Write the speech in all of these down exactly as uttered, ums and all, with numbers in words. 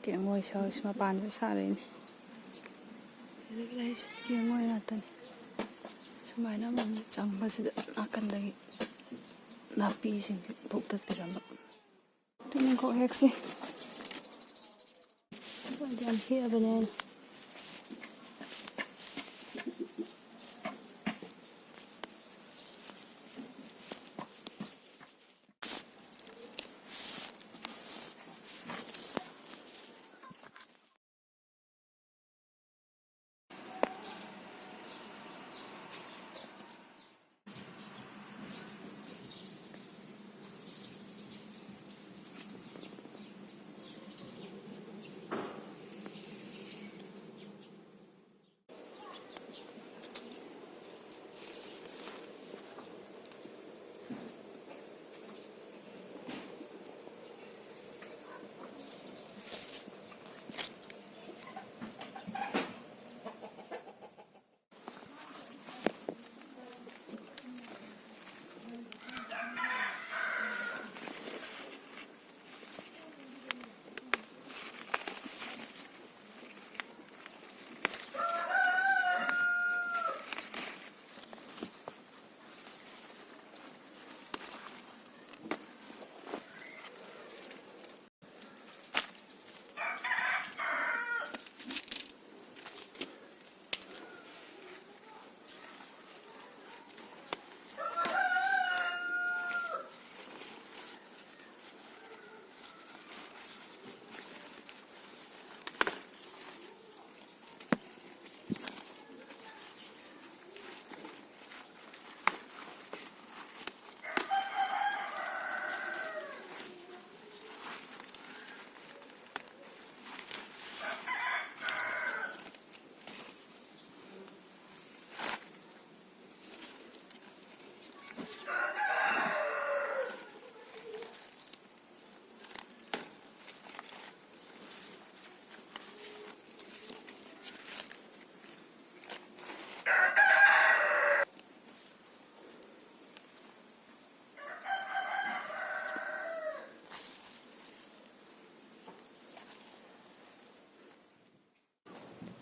ꯀꯦꯡꯉꯣꯏ sauce ꯃꯄꯥꯟꯗ ꯁꯥꯔꯤꯅꯤ꯫ ꯁꯤꯗꯒꯤ ꯂꯩꯔꯤꯁꯦ ꯀꯦꯡꯉꯣꯏ ꯉꯥꯛꯇꯅꯤ꯫ ꯁꯨꯃꯥꯏꯅ ꯑꯃꯃꯨꯛ ꯆꯪꯕꯁꯤꯗ ꯅꯥꯀꯟꯗꯒꯤ ꯅꯥꯄꯤꯁꯤꯡꯁꯦ ꯐꯨꯛꯇꯠꯄꯤꯔꯝꯕ꯫ ꯇꯨꯅꯤꯡꯈꯣꯛ ꯍꯦꯛꯁꯤ꯫ ꯌꯥꯝ ꯍꯦꯛꯑꯕꯅꯦ ꯑꯩꯅ꯫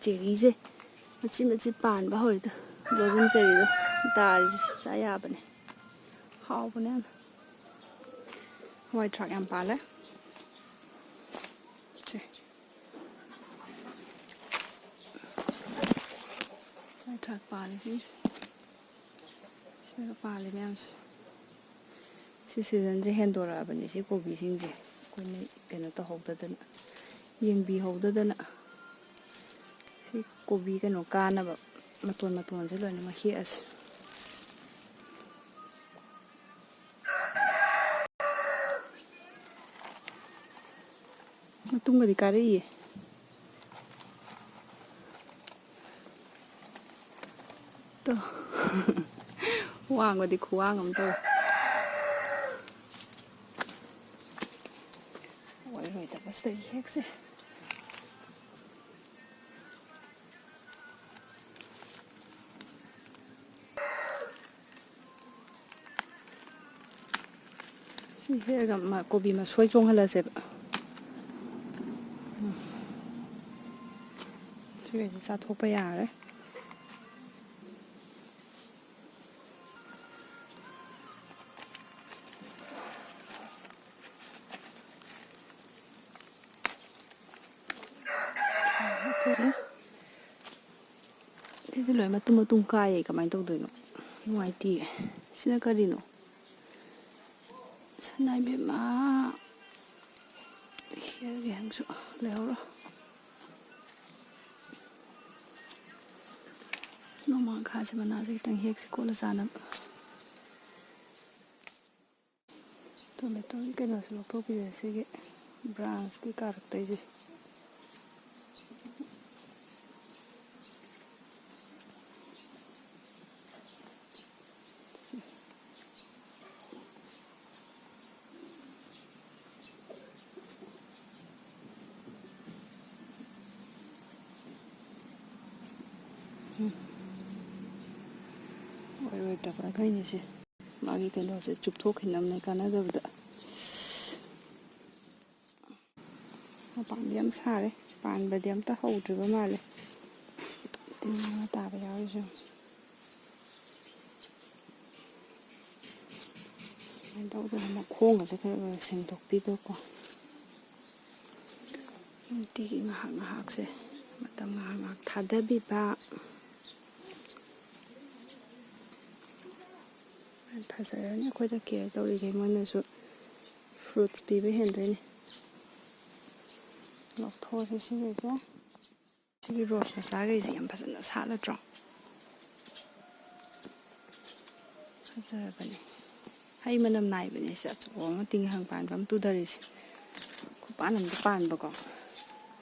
ꯆꯦꯔꯤꯁꯦ ꯃꯆꯤ ꯃꯆꯤ ꯄꯥꯟꯕ ꯍꯧꯔꯦꯗ꯫ ꯕ꯭ꯂꯣꯖꯝ ꯆꯦꯔꯤꯗꯣ ꯗꯥꯜꯁꯦ ꯆꯥ ꯌꯥꯕꯅꯦ꯫ ꯍꯥꯎꯕꯅꯦ ꯌꯥꯝꯅ꯫ ꯍꯋꯥꯏ ꯊ꯭ꯔꯥꯛ ꯌꯥꯝ ꯄꯥꯜꯂꯦ꯫ ꯁꯦ꯫ ꯍꯋꯥꯏ ꯊ꯭ꯔꯥꯛ ꯄꯥꯜꯂꯤꯁꯤ꯫ ꯁꯤꯗꯒ ꯄꯥꯜꯂꯤ ꯃꯌꯥꯝꯁꯦ꯫ ꯁꯤ ꯁꯤꯖꯟꯁꯦ ꯍꯦꯟꯗꯣꯔꯛꯑꯕꯅꯤ꯫ ꯁꯤ ꯀꯣꯕꯤꯁꯤꯡꯁꯦ ꯑꯩꯈꯣꯏꯅ ꯀꯩꯅꯣ ꯇꯧꯍꯧꯗꯗꯅ, ꯌꯦꯡꯕꯤꯍꯧꯗꯗꯅ꯫ ꯁꯤ ꯀꯣꯕꯤ ꯀꯩꯅꯣ ꯀꯥꯅꯕ ꯃꯇꯣꯟ ꯃꯇꯣꯟꯁꯦ ꯂꯣꯏꯅꯃꯛ ꯍꯦꯛꯑꯁꯤ꯫ ꯃꯇꯨꯡꯒꯗꯤ ꯀꯥꯔꯛꯏꯌꯦ꯫ ꯇꯣ꯫ ꯋꯥꯡꯕꯗꯤ ꯈꯨꯋꯥꯡ ꯑꯃ ꯇꯧꯋꯦ꯫ ꯑꯣꯏꯔꯣꯏꯗꯕ ꯁꯤꯗꯒꯤ ꯍꯦꯛꯁꯦ꯫ ꯁꯤ ꯍꯦꯛꯑꯒ ꯃ-, ꯀꯣꯕꯤ ꯃꯁꯣꯏ ꯆꯣꯡꯍꯜꯂꯁꯦꯕ꯫ ꯎꯝ꯫ ꯁꯤꯈꯩꯁꯤ ꯆꯥꯊꯣꯛꯄ ꯌꯥꯔꯦ꯫ ꯁꯤꯗꯤ ꯂꯣꯏ ꯃꯇꯨꯝ ꯃꯇꯨꯝ ꯀꯥꯏꯌꯦ, ꯀꯃꯥꯏꯅ ꯇꯧꯗꯣꯏꯅꯣ? ꯅꯨꯡꯉꯥꯏꯇꯦꯌꯦ꯫ ꯁꯤꯅ ꯀꯔꯤꯅꯣ? ꯁꯅꯥ ꯏꯕꯦꯝꯃ, ꯍꯦꯛꯑꯒꯦ ꯅꯪꯁꯨ, ꯂꯩꯍꯧꯔꯣ꯫ ꯅꯣꯡꯃꯥꯡꯈꯥꯁꯦ ꯃꯅꯥꯁꯦ ꯈꯤꯇꯪ ꯍꯦꯛꯁꯤ ꯀꯣꯠꯂ ꯆꯥꯅꯕ꯫ ꯇꯣꯃꯦꯇꯣꯒꯤ ꯀꯩꯅꯣꯁꯦ ꯂꯧꯊꯣꯛꯄꯤꯔꯦ, ꯁꯤꯒꯤ ꯕ꯭ꯔꯥꯟꯁꯀꯤ ꯀꯥꯔꯛꯇꯩꯁꯦ꯫ ꯑꯣꯏꯔꯣꯏꯗꯕ ꯑꯩꯈꯣꯏꯅꯤꯁꯦ꯫ ꯃꯥꯒꯤ ꯀꯩꯅꯣꯁꯦ ꯆꯨꯞꯊꯣꯛꯈꯤꯅꯕꯅꯦ ꯀꯥꯟꯅꯗꯕꯗ꯫ ꯃꯄꯥꯟꯗꯤ ꯌꯥꯝ ꯁꯥꯔꯦ꯫ ꯄꯥꯟꯕꯗꯤ ꯑꯝꯇ ꯍꯧꯗ꯭ꯔꯤꯕ ꯃꯥꯜꯂꯦ꯫ ꯇꯤꯟ ꯑꯃ ꯇꯥꯕ ꯌꯥꯎꯔꯤꯁꯦ꯫ ꯁꯨꯃꯥꯏꯅ ꯇꯧꯗꯅ ꯃꯈꯣꯡꯒꯁꯦ ꯈꯔ ꯈꯔ ꯁꯦꯡꯗꯣꯛꯄꯤꯕꯀꯣ꯫ ꯅꯨꯡꯇꯤꯒꯤ ꯉꯥꯏꯍꯥꯛ ꯉꯥꯏꯍꯥꯛꯁꯦ ꯃꯇꯝ ꯉꯥꯏꯍꯥꯛ ꯉꯥꯏꯍꯥꯛ ꯊꯥꯗꯕꯤꯕ꯫ ꯐꯖꯔꯅꯤ, ꯑꯩꯈꯣꯏꯗ ꯀꯦꯌꯔ ꯇꯧꯔꯤꯈꯩ ꯃꯣꯏꯅꯁꯨ ꯐ꯭ꯔꯨꯠꯁ ꯄꯤꯕ ꯍꯦꯟꯗꯣꯏꯅꯤ꯫ ꯂꯧꯊꯣꯛꯑꯁꯤ ꯁꯤꯒꯩꯁꯦ꯫ ꯁꯤꯒꯤ ꯔꯣꯁ ꯃꯆꯥꯈꯩꯁꯦ ꯌꯥꯝ ꯐꯖꯅ ꯁꯥꯠꯂꯗ꯭ꯔꯣ? ꯐꯖꯔꯕꯅꯦ꯫ ꯍꯩ ꯃꯅꯝ ꯅꯥꯏꯕꯅꯦ ꯁꯤ ꯑꯆꯧꯕ ꯑꯃ ꯇꯤꯡꯈꯪ ꯄꯥꯟꯕ ꯑꯃ ꯇꯨꯗꯔꯤꯁꯦ꯫ ꯈꯨꯄꯥꯟ ꯑꯝꯗ ꯄꯥꯟꯕꯀꯣ꯫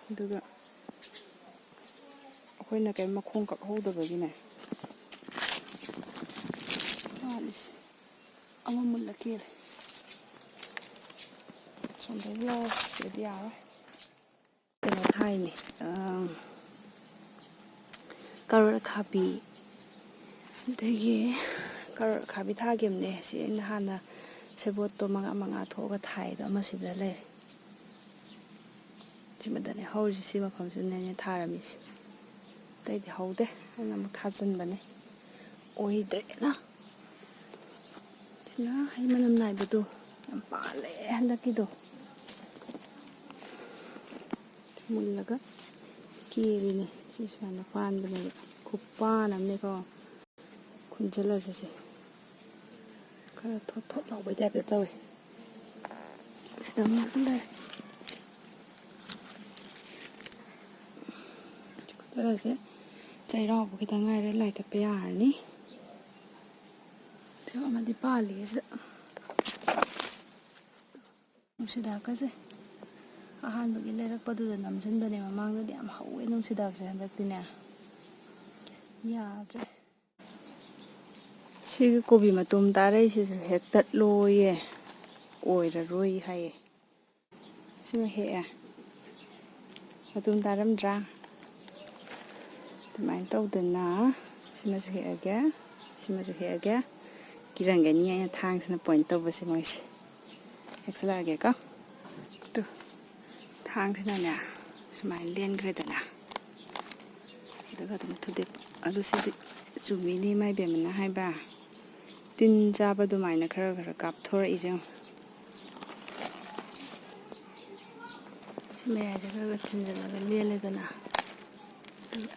ꯑꯗꯨꯒ ꯑꯩꯈꯣꯏꯅ ꯀꯔꯤꯝ ꯃꯈꯣꯡ ꯀꯛꯍꯧꯗꯕꯒꯤꯅꯦ ꯄꯥꯜꯂꯤꯁꯦ꯫ ꯑꯃ ꯃꯨꯜꯂ ꯀꯦꯜꯂꯦ꯫ ꯁꯣꯝꯗꯒꯤ ꯂꯧꯔꯁꯤꯗꯤ ꯌꯥꯔꯣꯏ꯫ ꯀꯩꯅꯣ ꯊꯥꯏꯅꯦ, ꯑꯥ, ꯀꯔꯣꯠ ꯑꯈꯥꯕꯤ꯫ ꯑꯗꯒꯤ ꯀꯔꯣꯠ ꯑꯈꯥꯕꯤ ꯊꯥꯈꯤꯕꯅꯦ꯫ ꯁꯤ ꯑꯩꯅ ꯍꯥꯟꯅ ꯁꯦꯕꯣꯠꯇꯣ ꯃꯉꯥ ꯃꯉꯥ ꯊꯣꯛꯑꯒ ꯊꯥꯏꯗꯣ ꯑꯃ ꯁꯤꯗ ꯂꯩꯔꯦ꯫ ꯁꯤꯃꯗꯅꯦ ꯍꯧꯔꯤꯁꯦ, ꯁꯤ ꯃꯐꯝꯁꯤꯗꯅꯦ ꯑꯩꯅ ꯊꯥꯔꯝꯃꯤꯁꯦ꯫ ꯑꯇꯩꯗꯤ ꯍꯧꯗꯦ, ꯑꯩꯅ ꯑꯃꯨꯛ ꯊꯥꯖꯤꯟꯕꯅꯦ꯫ ꯑꯣꯏꯗ꯭ꯔꯦꯅ꯫ ꯁꯤꯅ ꯍꯩ ꯃꯅꯝ ꯅꯥꯏꯕꯗꯣ ꯌꯥꯝ ꯄꯥꯜꯂꯦ ꯍꯟꯗꯛꯀꯤꯗꯣ꯫ ꯃꯨꯜꯂꯒ ꯀꯦꯜꯂꯤꯅꯦ꯫ ꯁꯤ ꯁꯨꯃꯥꯏꯅ ꯄꯥꯟꯕꯅꯦꯕ꯫ ꯈꯨꯄꯥꯟ ꯑꯃꯅꯦꯀꯣ꯫ ꯈꯨꯟꯖꯤꯜꯂꯁꯤ ꯁꯤ꯫ ꯈꯔ ꯊꯣꯠ ꯊꯣꯠ ꯂꯥꯎꯕꯩ ꯇꯥꯏꯞꯇ ꯇꯧꯋꯦ꯫ ꯁꯤꯗ ꯑꯃ ꯂꯩꯔꯦ꯫ ꯈꯨꯟꯖꯤꯜꯂꯁꯦ꯫ ꯆꯩꯔꯥꯎꯕ ꯈꯤꯇꯪ ꯉꯥꯏꯔꯦ, ꯂꯥꯏ ꯀꯠꯄ ꯌꯥꯔꯅꯤ꯫ ꯐꯤꯌꯥꯝ ꯑꯃꯗꯤ ꯄꯥꯜꯂꯤꯌꯦ ꯁꯤꯗ꯫ ꯅꯨꯡꯁꯤꯗꯥꯛꯀꯁꯦ ꯑꯍꯥꯟꯕꯒꯤ ꯂꯩꯔꯛꯄꯗꯨꯗ ꯅꯝꯁꯤꯟꯕꯅꯦ꯫ ꯃꯃꯥꯡꯗꯗꯤ ꯌꯥꯝ ꯍꯧꯋꯦ ꯅꯨꯡꯁꯤꯗꯥꯛꯁꯦ, ꯍꯟꯗꯛꯇꯤꯅꯦ ꯌꯥꯗ꯭ꯔꯦ꯫ ꯁꯤꯒꯤ ꯀꯣꯕꯤ ꯃꯇꯨꯝ ꯇꯥꯔꯛꯏꯁꯤꯁꯨ ꯍꯦꯛꯇꯠꯂꯣꯌꯦ, ꯑꯣꯏꯔꯔꯣꯏ ꯍꯥꯏꯌꯦ꯫ ꯁꯤꯃ ꯍꯦꯛꯑꯦ꯫ ꯃꯇꯨꯝ ꯇꯥꯔꯝꯗ꯭ꯔꯥ? ꯑꯗꯨꯃꯥꯏꯅ ꯇꯧꯗꯅ ꯁꯤꯃꯁꯨ ꯍꯦꯛꯑꯒꯦ, ꯁꯤꯃꯁꯨ ꯍꯦꯛꯑꯒꯦ꯫ ꯀꯤꯔꯝꯒꯅꯤ ꯑꯩꯅ ꯊꯥꯡꯁꯤꯅ ꯄꯣꯏꯟ ꯇꯧꯕꯁꯦ ꯃꯣꯏꯁꯦ꯫ ꯍꯦꯛꯆꯜꯂꯛꯑꯒꯦꯀꯣ꯫ ꯇꯨ, ꯊꯥꯡꯁꯤꯅꯅꯦ ꯁꯨꯃꯥꯏꯅ ꯂꯦꯟꯈ꯭ꯔꯦꯗꯅ꯫ ꯍꯦꯛꯇꯒ ꯑꯗꯨꯝ ꯊꯨꯗꯦꯛꯄ꯫ ꯑꯗꯨ ꯁꯤꯗꯤ ꯆꯨꯝꯃꯤꯅꯤ ꯏꯃꯥ ꯏꯕꯦꯝꯃꯅ ꯍꯥꯏꯕ꯫ ꯇꯤꯟ ꯆꯥꯕ ꯑꯗꯨꯃꯥꯏꯅ ꯈꯔ ꯈꯔ ꯀꯥꯞꯊꯣꯔꯛꯏꯁꯦ ꯌꯦꯡꯉꯣ꯫ ꯁꯤ ꯃꯌꯥꯏꯁꯦ ꯈꯔ ꯈꯔ ꯊꯤꯟꯖꯤꯜꯂꯒ ꯂꯦꯜꯂꯦꯗꯅ꯫ ꯑꯗꯨꯒ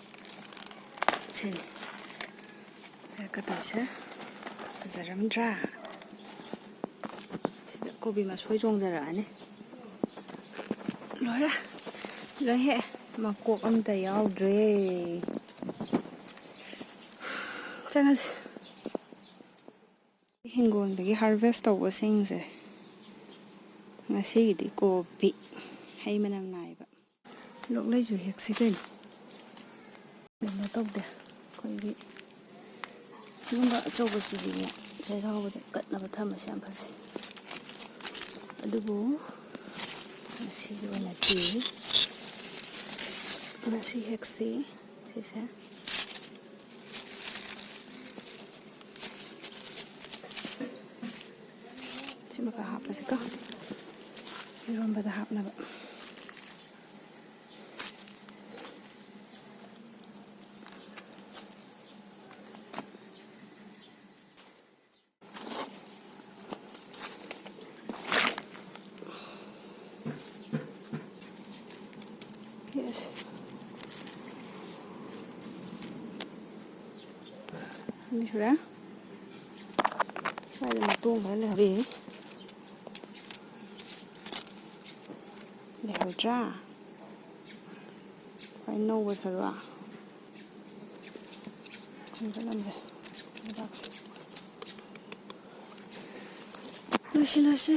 ꯁꯤꯅꯤ꯫ ꯍꯥꯏꯔꯛꯀꯗꯣꯏꯁꯦ꯫ ꯐꯖꯔꯝꯗ꯭ꯔꯥ? ꯁꯤꯗ ꯀꯣꯕꯤ ꯃꯁꯣꯏ ꯆꯣꯡꯖꯔꯛꯑꯅꯤ꯫ ꯂꯣꯏꯔꯦ꯫ ꯂꯣꯏ ꯍꯦꯛ ꯃꯀꯣꯛ ꯑꯝꯇ ꯌꯥꯎꯗ꯭ꯔꯦ꯫ ꯆꯪꯉꯁꯤ꯫ ꯍꯤꯡꯒꯣꯜꯗꯒꯤ harvest ꯇꯧꯕꯁꯤꯡꯁꯦ꯫ ꯉꯁꯤꯒꯤꯗꯤ ꯀꯣꯕꯤ꯫ ꯍꯩ ꯃꯅꯝ ꯅꯥꯏꯕ꯫ ꯂꯣꯛꯂꯩꯁꯨ ꯍꯦꯛꯁꯤ ꯀꯩꯅꯣ꯫ ꯀꯩꯅꯣ ꯇꯧꯗꯦ꯫ ꯑꯩꯈꯣꯏꯒꯤ ꯁꯤꯒꯨꯝꯕ ꯑꯆꯧꯕꯁꯤꯗꯤꯅꯦ, ꯆꯩꯔꯥꯎꯕꯗ ꯀꯠꯅꯕ ꯊꯝꯕꯁꯦ ꯌꯥꯝ ꯐꯖꯩ꯫ ꯑꯗꯨꯕꯨ ꯉꯁꯤꯒꯤ ꯑꯣꯏꯅꯗꯤ, ꯉꯁꯤ ꯍꯦꯛꯁꯤ ꯁꯤꯁꯦ꯫ ꯁꯤꯃꯒ ꯍꯥꯞꯄꯁꯤꯀꯣ, ꯏꯔꯣꯟꯕꯗ ꯍꯥꯞꯅꯕ꯫ Yes. ꯑꯅꯤ ꯁꯨꯔꯦ꯫ ꯁ꯭ꯋꯥꯏꯗ ꯃꯇꯣꯡ ꯈꯔ ꯂꯩꯍꯧꯔꯤ꯫ ꯂꯩꯍꯧꯗ꯭ꯔꯥ? ꯈ꯭ꯋꯥꯏ ꯅꯧꯕ ꯁꯔꯨꯛ꯫ ꯈꯨꯟꯒꯠꯂꯝꯁꯦ ꯂꯩꯕꯥꯛꯁꯦ꯫ ꯂꯣꯏꯁꯤꯜꯂꯁꯤ꯫